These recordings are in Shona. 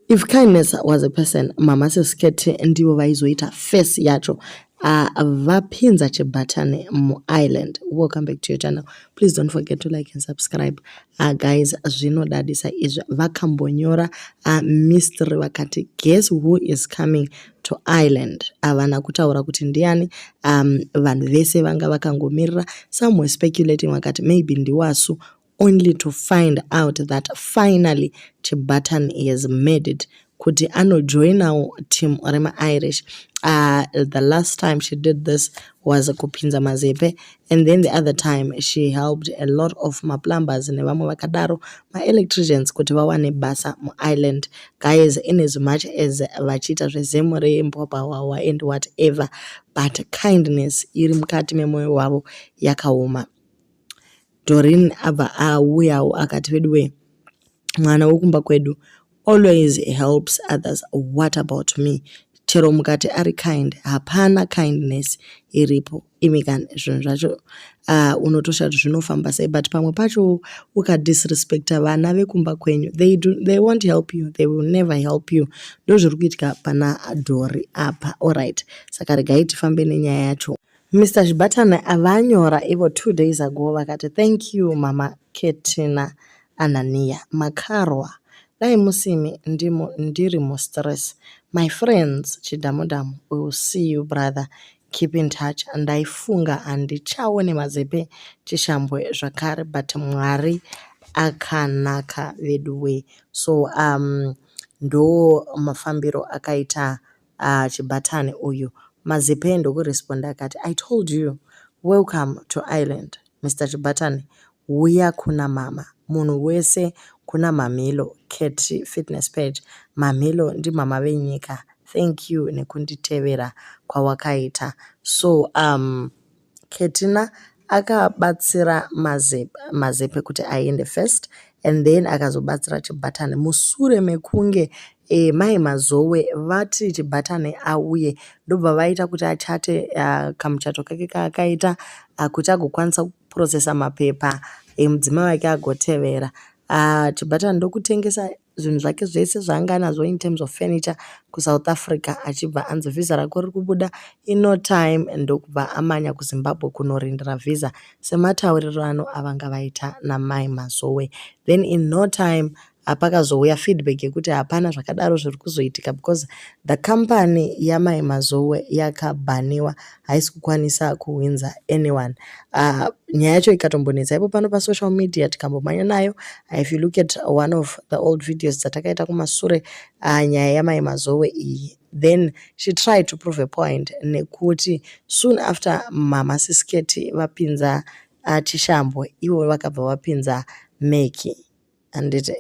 If kindness was a person, Mama Sisketi ndivo vaizoita face yacho. Vapinza chibhatani muIreland. Welcome back to your channel. Please don't forget to like and subscribe. Guys, zvinodadisa izvi. Vakambonyora mystery vakati guess who is coming to Ireland. Havana kutaura kuti ndiani. Vanhu vese vanga vakangomirira. Some were speculating vakati maybe ndiWasu, only to find out that finally Chibatan has made it kuti anojoinawo team remaIrish. The last time she did this was kupinza Mazepe, and then the other time she helped a lot of maplumbers nevamwe vakadaro, maelectricians, kuti vawane basa muIreland. Guys, in as much as vachiita zvezemo rembwabhawawa and whatever, but kindness iri mukati memwoyo wavo yakaoma. Doreen abva auyawo akati, "Veduwe, mwana wekumba kwedu always helps others. What about me?" Chero mukati ari kind, hapana kindness iripo imi kani. Zvinhu zvacho unotoshaya kuti zvinofamba sei, but pamwe pacho ukadisrespecta vana vekumba kwenyu, they won't help you, they will never help you. Ndo zviri kuitika pana Dori apa. Alright, saka regai tifambe nenyaya yacho. Mr Chibatana vanyora ivo 2 days ago vakati, "Thank you, Mama Ketina Anania. Makarwa, dai musimi ndimo ndiri mustress. My friends, Chidhamudhamu, we will see you, brother. Keep in touch. Ndaifunga handichaone Mazepe Chishambwe zvakare, but Mwari akanaka vedu." So ndo mafambiro akaita Chibatani uyu. Mazepe ndokuresponda akati, "I told you, welcome to Ireland, Mr Chibatani. Uya kuna mama. Munhu wese kuna Mamilo Cat Fitness page. Mamilo ndimama venyika. Thank you nekunditevera kwawakaita." So Ketina akabatsira Mazepe kuti aende first and then akazobatsira Chibhatani musure mekunge Mai Mazowe vati Chibhatani auye, ndobva vaita kuti achate kamuchato kake kaakaita kuti agokwanisa kuprocessa mapepa emudzimai wake agotevera. Chibhatani ndokutengesa zvinhu zvake zvese zvaanga anazvo in terms of furniture kuSouth Africa, achibva anzi vhisa rako riri kubuda in no time, ndokubva amanya kuZimbabwe kunorindira vhisa semataurirano avanga vaita naMai Mazowe. Then in no time pakazouya feedback yekuti hapana zvakadaro zviri kuzoitika because the company yaMai Mazowe yakabhaniwa, haisi kukwanisa kuhwinza anyone. Nyaya yacho ikatombonetsa ipo pano pasocial media, tikambomhanya nayo. If you look at one of the old videos dzatakaita kumasure, nyaya yaMai Mazowe iyi. Then she tried to prove a point nekuti soon after Mama Sisketi vapinza Chishambwe, ivo vakabva vapinza Meki, handiti?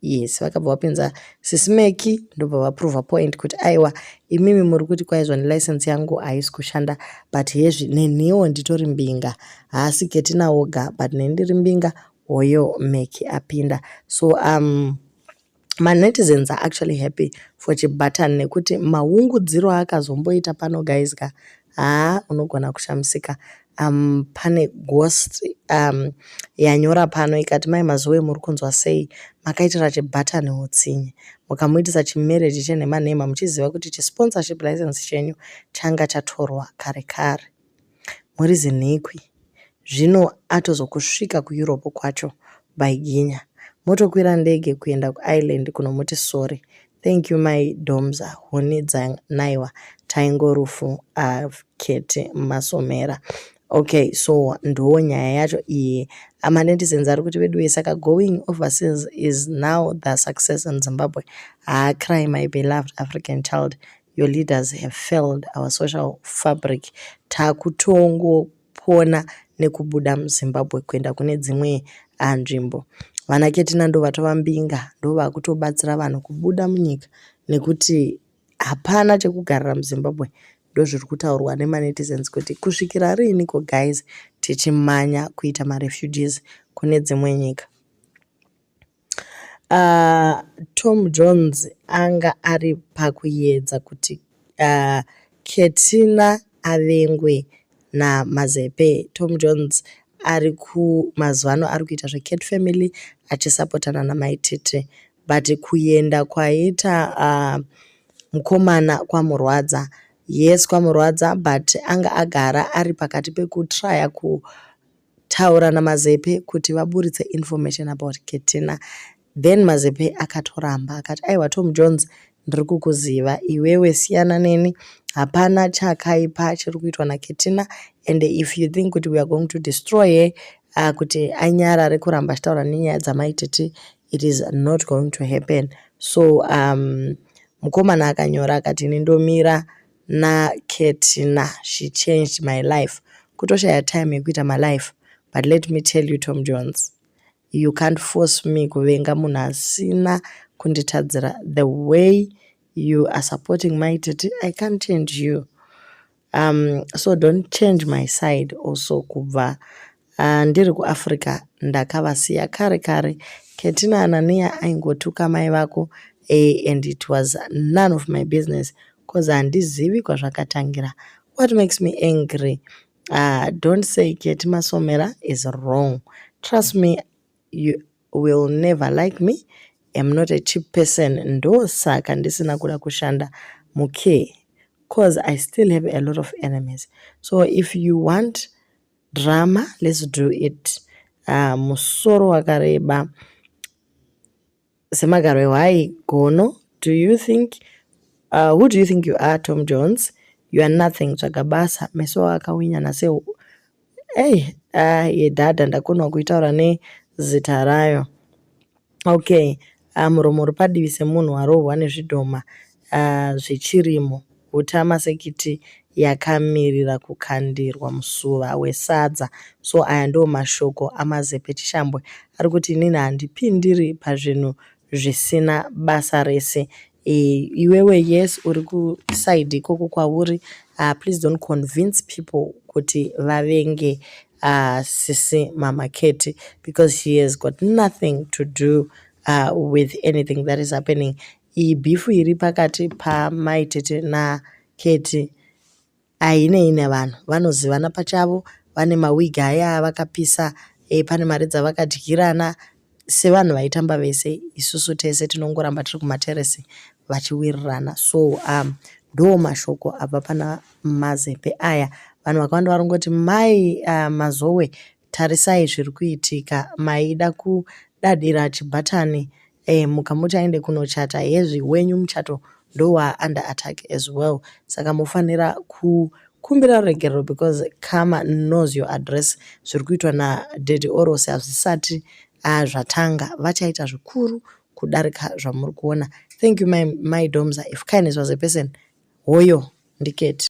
Yes, vakabva vapinza Sisi Meki, ndobva vaprova point kuti aiwa, imimi muri kuti kwaizwa nelicense yangu haisi kushanda, but hezvi neniwo nditori mbinga. Haasi Ketina woga, but neni ndiri mbinga. Hoyo Meki apinda. So manetizens are actually happy for Chibhatani nekuti maungudziro aakazomboita pano, guys ka, haa, unogona kushamisika. Pane ghost yanyora pano ikati, "Mai Mazowe, muri kunzwa sei? Makaitira Chibhatani utsinye, mukamuitisa chimarriage chenhema nhema muchiziva kuti chisponsorship license chenyu changa chatorwa kare kare. Muri zinhikwi. Zvino atozokusvika kuEurope kwacho by ginya, motokwira ndege kuenda kuIreland kunomuti sorry. Thank you, Mai Domza. Huni dzanaiwa taingorufu kete masomera." Okay, so ndo nyaya yacho iyi. Manetizens ari kuti, "Veduwe, saka going overseas is now the success in Zimbabwe? Ah, cry, my beloved African child. Your leaders have failed our social fabric. Takutongopona nekubuda muZimbabwe kuenda kune dzimwe nzvimbo. Vana Ketina ndo vatova mbinga, ndo vakutobatsira vanhu kubuda munyika nekuti hapana chekugarira muZimbabwe." Ndozviri kutaurwa nemanetizens kuti kusvikira riiniko, guys, tichimanya kuita marefugees kune dzimwe nyika? Tom Jones anga ari pakuedza kuti Ketina avengwe naMazepe. Tom Jones ari kumazuva ano ari kuita zveCat Family achisapotana naMai Titi. But kuenda kwaita mukomana kwamurwadza. Yes, kwamurwadza, but anga agara ari pakati pekutraya kutaura naMazepe kuti vaburitse information about Ketina. Then Mazepe akatoramba akati, "Aiwa, Tom Jones, ndiri kukuziva iwewe, siyana neni. Hapana chakaipa chiri kuitwa naKetina, and if you think kuti we are going to destroy her kuti anyarare kuramba achitaura nenyaya dzamaititi, it is not going to happen." So mukomana akanyora akati, "Ini ndomira naKetina. She changed my life. Kutoshaya time yekuita malife. But let me tell you, Tom Jones, you can't force me kuvenga munhu asina kunditadzira. The way you are supporting Maititi, I can't change you, so don't change my side also. Kubva ndiri kuAfrica ndakavasiya kare kare. Ketina Anania aingotuka mai vako, and it was none of my business 'cause handizivi kwazvakatangira. What makes me angry, don't say Keti Masomera is wrong. Trust me, you will never like me. Am not a cheap person. Ndosaka ndisina kuda kushanda mucare, 'cause I still have a lot of enemies. So if you want drama, let's do it. Musoro wakareba semagaro ehwai gono. Do you think who do you think you are, Tom Jones? You are nothing. Tsvaga basa. Meso akawinyana se ei yedhadha. Ndakonwa kuitaura nezita rayo. Okay, muromo uri padivi semunhu warohwa nezvidhoma zvechirimo. Hutama sekiti yakamirira kukandirwa musuva wesadza." So aya ndo mashoko aMazepe Chishambwe. Ari kuti, "Inini handipindiri pazvinhu zvisina basa rese. Iwewe, yes, uri kuside ikoko kwauri. Please don't convince people kuti vavenge sisi Mama Keti, because she has got nothing to do with anything that is happening. Iyi beef iri pakati pamaitete naKeti hainei nevanhu. Vanozivana pachavo. Vane mawigi aya avakapisa, pane mari dzavakadyirana sevanhu vaitamba vese. Isusu tese tinongoramba tiri kumateresi vachiwirirana." So ndo mashoko abva pana Mazepe aya. Vanhu vakawanda vari kungoti, "Mai Mazowe, tarisai zviri kuitika. Maida kudadira chibhatani, mukamuti aende kunochata. Hezvi wenyu muchato ndowa under attack as well. Saka mufanira kukumbira ruregerero because karma knows your address. Zviri kuitwa nadaddy Oros hazvisati zvatanga. Vachaita zvikuru kudarika zvamuri kuona. Thank you, my Domza. If kindness was a person, hoyo ndiKeti."